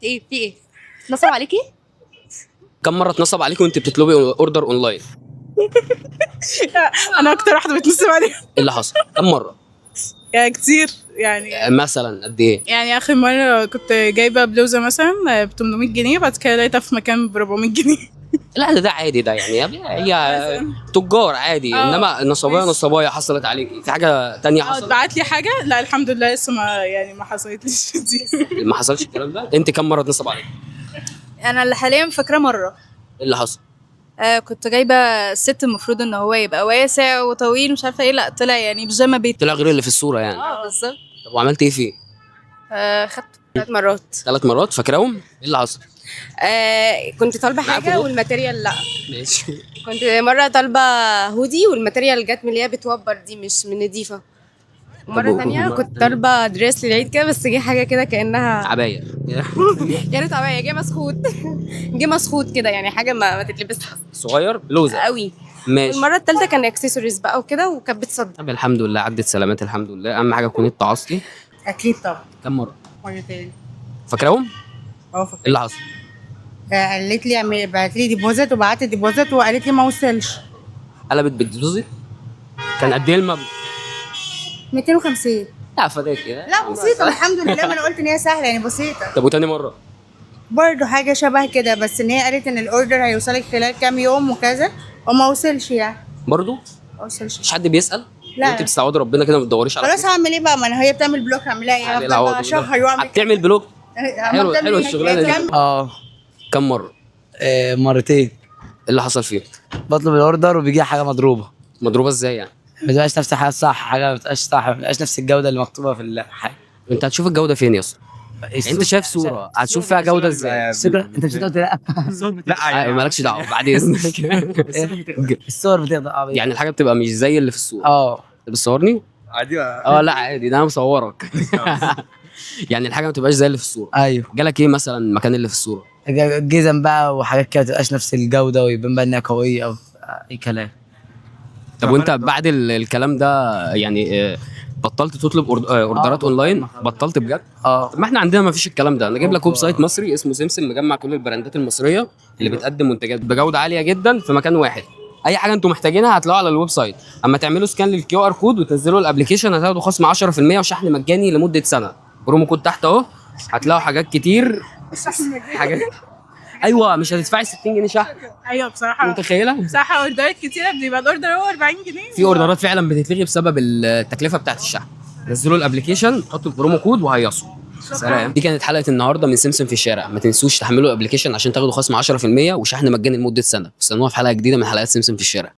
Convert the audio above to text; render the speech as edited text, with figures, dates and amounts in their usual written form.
ايه في ايه؟ نصب عليكي؟ كم مرة اتنصب عليك وانت بتطلبي order online؟ انا اكتر واحدة بتنصب عليها. ايه اللي حصل؟ كم مرة؟ يعني كتير يعني. مثلا قد ايه؟ يعني اخر مرة كنت جايبه بلوزة مثلا ب 800 جنيه، بعد كده لقيتها في مكان ب 400 جنيه. لا ده عادي، ده يعني هي تجار عادي. انما النصابيه نصابيه حصلت عليك في حاجة تانية؟ حصلت؟ اتبعت لي حاجه، لا الحمد لله لسه ما يعني ما حصلتليش دي. ما حصلش الكلام ده. انت كم مرة اتنصب عليك؟ انا اللي حاليا فاكره مره. ايه اللي حصل؟ كنت جايبه set المفروض ان هو يبقى واسع وطويل مش عارفه ايه، لا طلع يعني بيجامه بيت. طلع غير اللي في الصورة يعني؟ اه بالظبط. طب وعملت ايه فيه؟ خدته. 3 مرات. 3 مرات فاكراهم؟ ايه اللي حصل؟ كنت طالبه معاكوا حاجة بوك؟ وال material لا. ماشي. كنت مرة طالبه هودي وال material جت من اللي هي بتوبر دي، مش من نضيفه. مرة تانية ومرة كنت تانية؟ طالبة dress للعيد كده، بس جه حاجة كده كأنها عباية. يا ريت عباية، جه مسخوط، جه مسخوط كده، يعني حاجة ما تتلبسش أصلا. صغير بلوزه. قوي. ماشي. المرة التالتة كان اكسسوارز بقى وكده وكانت بتصدق. طب الحمد لله عدت سلامات، الحمد لله. اهم حاجة تكوني اتعصتي. اكيد طبعا. كم مرة؟ مرتين. فاكراهم؟ اه. ايه اللي حصل؟ قالت لي بعت لي deposit وبعت deposit وقالت لي ما وصلش. قلبت بال deposit؟ كان قد ايه المبلغ؟ 250. لا فداك كده. لا بسيطة الحمد لله، ما انا قلت ان هي سهلة يعني بسيطه. طب وتاني مرة؟ برضه حاجة شبه كده، بس ان هي قالت ان ال order هيوصلك خلال كام يوم وكذا وما وصلش يعني. برضه؟ ما وصلش. مش حد بيسال؟ لا. انت بتستعوضي ربنا كده، ما بتدوريش على خلاص هعمل ايه بقى؟ ما انا هي بتعمل block، هعمل ايه؟ عليه هفضل العوض. بقى شهر واعمل بتعمل block. حلو هفضل حلو الشغلانة دي. كم مرة؟ مرتين. ايه اللي حصل فيه؟ بطلب ال order وبيجي حاجة مضروبه. مضروبة ازاي يعني؟ ما بتبقاش نفس الحاجة الصح، حاجة ما بتبقاش صح، ما بتبقاش نفس الجودة اللي مكتوبة في الحاجه. انت هتشوف الجودة فين يا اسطى؟ يعني انت شايف صوره هتشوف فيها جوده ازاي؟ الفكرة انت مش هتقول لا. لا. مالكش دعوه بعد اذنك. الصور بتقدر يعني الحاجة بتبقى مش زي اللي في الصورة؟ انت بتصورني؟ عادي. اه لا عادي، ده انا مصورك. يعني الحاجة ما بتبقاش زي اللي في الصورة؟ ايوه. جالك ايه مثلا مكان اللي في الصورة؟ جزم بقى وحاجات كده ما تبقاش نفس الجودة ويبان بقى انها قوية او اي كلام. طب وانت بعد الكلام ده يعني بطلت تطلب اوردرات اونلاين؟ بطلت بجد؟ اه. طب ما احنا عندنا ما فيش الكلام ده. انا جايب لك website مصري اسمه سمسم، مجمع كل البراندات المصرية اللي بتقدم منتجات بجوده عالية جدا في مكان واحد. اي حاجة انتم محتاجينها هتلاقوها على ال website. اما تعملوا scan لل QR code وتنزلوا ال application هتاخدوا خصم 10% وشحن مجاني لمدة سنة. promo code تحت اهو، هتلاقوا حاجات كتير حاجات. ايوه مش هتدفعي 60 جنيه شحن. ايوه بصراحه. متخيله؟ بصراحة اوردرات كتيرة بيبقى ال order هو 40 جنيه. في اوردرات فعلا بتتلغي بسبب التكلفة بتاعت الشحن. نزلوا ال application، حطوا ال promo code وهيصوا. سلام. دي كانت حلقة النهارده من سمسم في الشارع. ما تنسوش تحملوا ال application عشان تاخدوا خصم 10% وشحن مجاني لمدة سنة. استنونا في حلقة جديدة من حلقات سمسم في الشارع.